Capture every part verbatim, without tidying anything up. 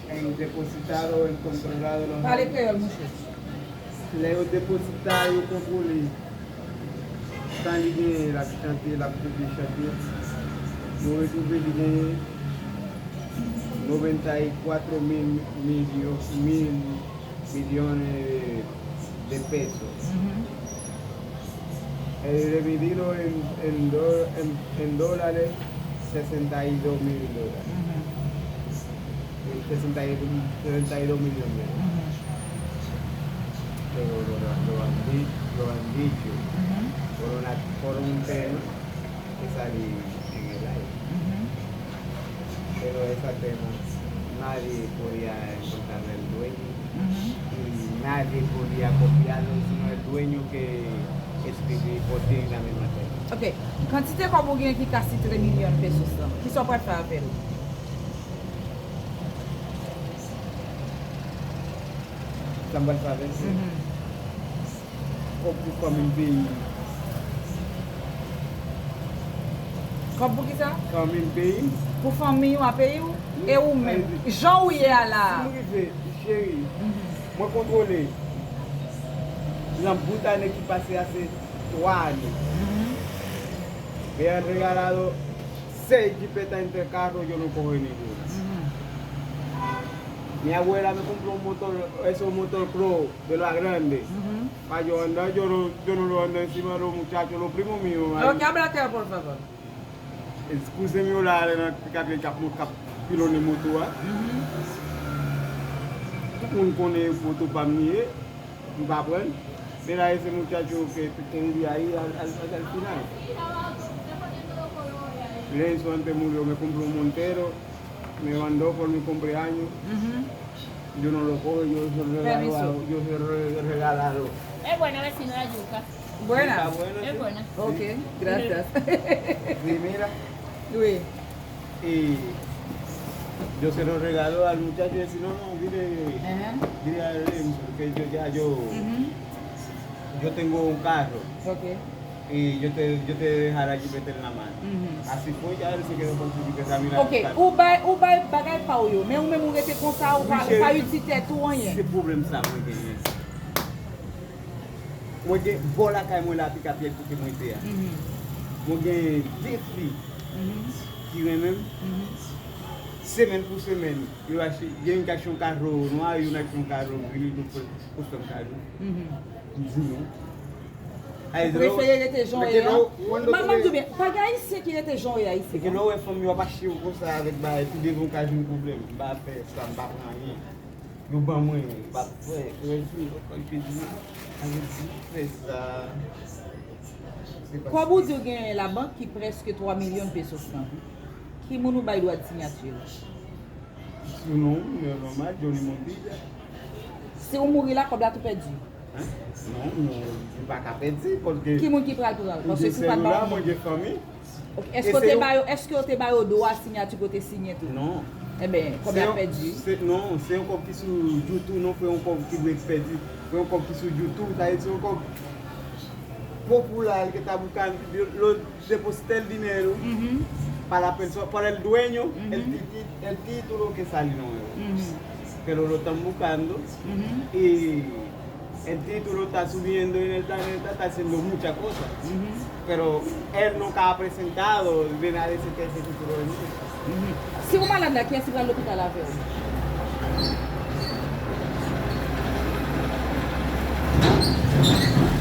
Depositado el controlado los Pale kreyòl, monchè. Lè yo deposita, yo kontwole. Tan li genyen, l ap chante, l ap koute chante. Nou retwouve li genyen noventa y cuatro mil milyon, mil milyones de pesos. Mhm. Eh, dividido en, en, do- en, en dólares, sesenta y dos mil dólares. Mhm. Eh, sesenta y dos mil dólares. Mhm. Pero lo, lo han di- lo han dicho. Mhm. Por una, por un tema que sale en el aire. Mhm. Pero ese tema nadie podía encontrar el dueño. Mhm. Y nadie podía copiarlo, sino el dueño que escribí por ti en la misma tema. Ok. Kantite kòb ou gen ki ka sitre milyon pesos lan, kisa w pral fè avè l? Sa m pral fè avè l? Mhm. Kòb pou fanmi m peye. Kòb pou kisa? Fanmi m peye. Pou fanmi w a peye w? E ou menm? Jan ou ye a la a? Si m rive, cheri, mhm, mwen kontwole nan bout ane ki pase a, se twa ane. Mhm. Me han regalado seis jipetas entre carro, yo no coge ninguno. Mhm. Mi abuela me compró un motor, eso motocross de la grande. Mhm. Pa yo anda, yo no, yo no lo anda encima de los muchachos, los primos míos, ahí. Ok, háblate, por favor. Excuse mi, yo la ale nan pikapyè k ap mont, k ap pilone moto a. Mhm. Tout moun konnen moto pa m li ye, m pa pran l. Mira ese muchacho que, que quería ir al, al, al final. Le hizo ante murió, me compró un montero, me mandó por mi cumpleaños. Mhm. Yo no lo coge, yo se lo regalo a, yo se lo re- regalo. Es buena, vecino, la yuca. Buena. Está buena, sí. Es buena. Ok, gracias. Sí, mira. Oui. Y yo se lo regalo al muchacho y decía, no, no, dile, ajá, dile a Lorenzo que yo ya yo, ujú, yo tengo un carro. Ok. Y yo te, yo te dejaré aquí meter la mano. Mhm. Así fue, ya él se quedó con su jipeta, mira. Ok, ou bay, ou bay bagay pa w yo, men ou menm ou rete konsa, ou pa, ou pa itil tèt ou anyen. Se pwoblèm sa mwen genyen. Mwen gen bò lakay mwen la, pikapyè kote mwen te a. Mhm. Mwen gen de fi, mhm, ki renmen m. Mhm. Semèn pou semèn, yo achte, gen youn ki achte yon karo nwa, youn achte yon karo gri, nou fè, pou fè m kado. Mhm. M di non. Ou prefere rete jan w ye a? M ap di w byen, pa gen ayisyen ki rete jan w ye a isit. Lè w wè fanm yo ap achte yo konsa avèk bagay, pi devan w ka jwenn pwoblèm. M pa fè sa, m pa pran anyen. Yo ban mwen, m pa fè. Yo di, yo di, yo di, fè sa. Kòb ou di w genyen labank ki prèske twa milyon pesos lan, ki moun ou bay dwa de sinyati yo? Sou non m, yo nòmal, Johnny Montilla. Si w mouri la, kòb la tou pèdi? Hein? Non, non, li pa ka pèdi, paske... Ki moun ki pral pran l? Paske si w pa t ba yon moun. Mwen gen fanmi. Ok, èske w te ba yo, èske w te ba yo dwa sinyati pou te siyen tou? Non. Enben, kòb la pèdi. Se, non, se yon kòb ki sou YouTube, non, se yon kòb ki dwe pèdi. Se yon kòb ki sou YouTube, sa vle di se yon kòb popilè, ke ta boukan, lo, deposita el dinero para la persona, para el dueño, el titi-, el título que sale nuevo. Pero lo están buscando y el título está subiendo en el planeta, está haciendo muchas cosas. Pero él nunca ha presentado de nadie ese, ese título de mí. Si ou malad la, kiyès ki pral lopital avè w?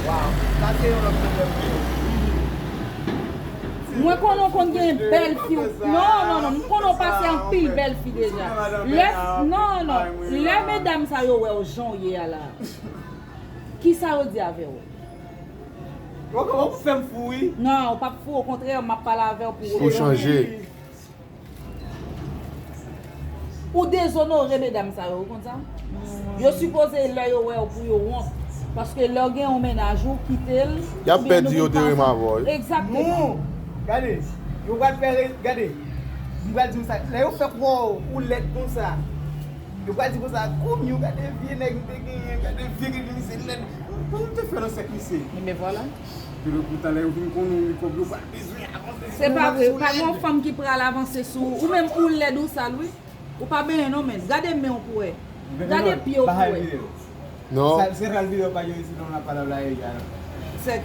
Wow, sa se yon lòt pwoblèm tou. Mwen konnen w konn gen bèl fi. Non, non, non, m konnen w pase anpil bèl fi deja. Lè, non, non, lè medam sa yo wè w jan w ye a la, kisa yo di avè w? Ou, ou fè m fou, wi. Non, ou p ap fou, okontrè, m ap pale avè w pou ou chanje. Ou dezonore medam sa yo, ou konn sa? Yo sipoze lè yo wè w pou yo wont. Paske lè w gen yon mennaj ou kite l, y ap pèdi yo te renmen avè w, wi. Egzakteman. Non. Gade, yo pral fè re-, gade, m pral di w sa, lè yo fèk wè w ou lèd konsa, yo pral di konsa, kòm yo gade vye nèg m te genyen, gade vye nèg misye lèd, kòman m te fè nan sèk misye? Ebyen vwala. Pero poutan lè yo vin konnen w, mikwob yo pral bezwen avanse. Se pa vre, pa gen yon fanm ki pral avanse sou ou, ou menm ou lèd ou sal, wi. Ou pa benyen non, men gade men w pou wè. Gade pye w pou wè. Non. Sa se ral videyo pa yo isi non la palabra ella.